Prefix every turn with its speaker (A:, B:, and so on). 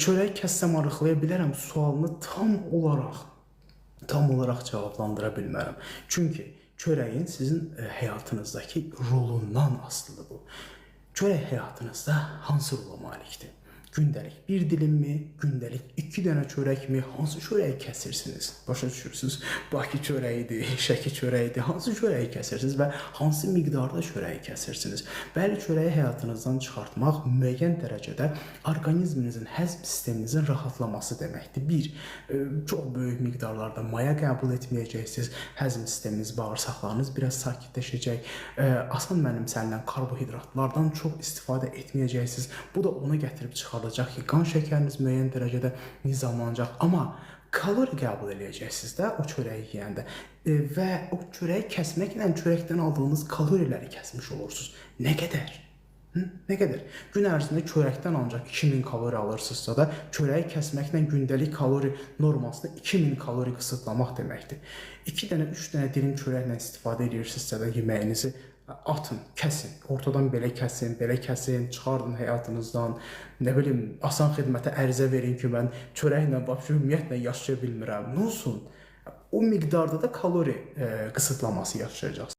A: Çörək kəssəm arıqlaya bilərəm sualını tam olaraq cavablandıra bilmərəm. Çünki çörəyin sizin həyatınızdakı rolundan asılıdır bu. Çörək həyatınızda hansı rola malikdir? Gündəlik bir dilimmi, gündəlik iki dənə çörəkmi, hansı çörəyi kəsirsiniz? Başa düşürsünüz? Bakı çörəyidir, Şəki çörəyidir. Hansı çörəyi kəsirsiniz və hansı miqdarda çörəyi kəsirsiniz? Bəli, çörəyi həyatınızdan çıxartmaq müəyyən dərəcədə orqanizminizin, həzm sisteminizin rahatlaması deməkdir. Bir, çox böyük miqdarlarda maya qəbul etməyəcəksiniz. Həzm sisteminiz, bağırsaqlarınız biraz sakitləşəcək. Asan mənimsənilən karbohidratlardan çox istifadə etməyəcəksiniz. Bu da ona gətirib çıxardacaq ki, qan şəkəriniz müəyyən dərəcədə nizamlanacaq. Amma kalori qəbul eləyəcəksiniz də o çörəyi yeyəndə. Və o çörəyi kəsməklə çörəkdən aldığınız kaloriləri kəsmiş olursunuz. Nə qədər? Hı? Nə qədər? Gün ərzində çörəkdən ancaq 2000 kalori alırsınızsa da, çörəyi kəsməklə gündəlik kalori normasını 2000 kalori qısıtlamaq deməkdir. 2 dənə, 3 dənə dilim çörəklə istifadə edirsinizsə də yeməyinizi atın, kəsin. Ortadan belə kəsin, belə kəsin, çıxardın həyatınızdan. Nə bilim, asan xidmətə ərizə verin ki, mən çörəklə vəbşə ümumiyyətlə yaşaya bilmirəm. Nə olsun? O miqdarda da kalori qısıtlaması yaşayacaqsınız.